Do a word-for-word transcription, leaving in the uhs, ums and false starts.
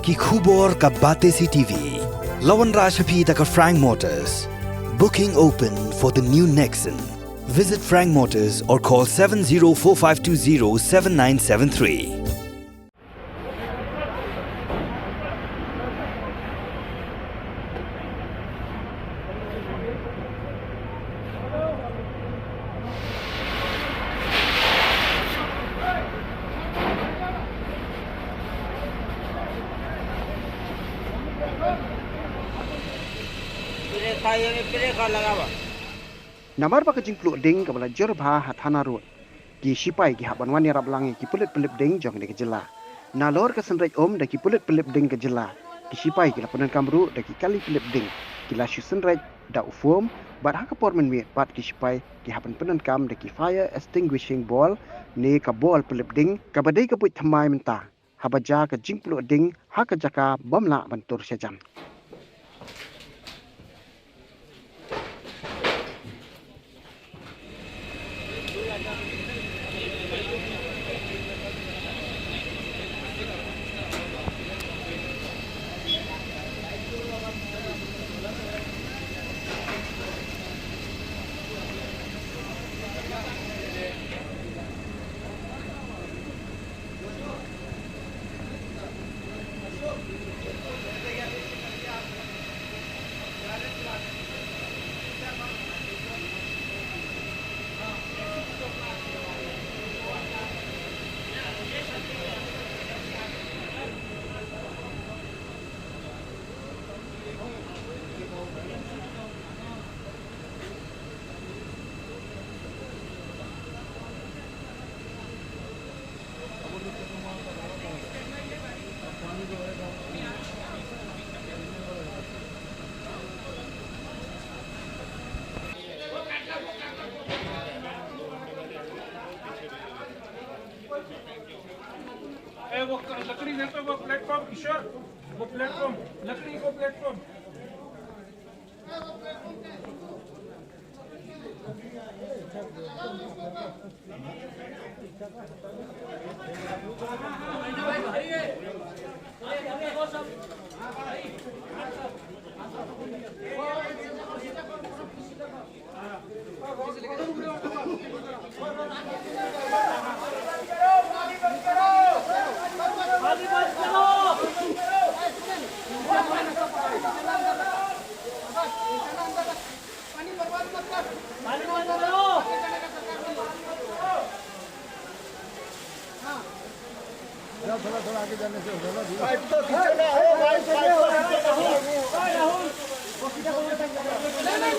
Ki khubor ka Batesi T V. La wanrah sha phi da ka Frank Motors. Booking open for the new Nexon. Visit Frank Motors or call seven zero four five two zero seven nine seven three. Namar ba ka jingpluh ding kaba la jur bha ha Thana Road, ki shipai ki hap ban wan ïarap lang ïa ki pulit pynlip ding jong kane ka jylla. Nalor ka synreit um da ki pulit pynlip ding ka jylla, ki shipai ki la pyndonkam ruh da ki kali pynlip ding, ki la shu synreit da u foam, bad ha ka por mynmiet pat ki shipai ki hap ban pyndonkam da ki fire extinguishing ball ne ka ball pynlip ding kaba dei ka buit thymmai mynta haba jia ka jingpluh ding ha ka jaka bym lah ban tur shajan. ए, वो लकड़ी यहाँ पे, वो प्लेटफॉर्म, किशोर, वो प्लेटफॉर्म, लकड़ी को प्लेटफॉर्म। थोड़ा थोड़ा आगे जाने से होगा ना। पाइप तो खींचो ना, ओ भाई, पाइप तो खींचो ना।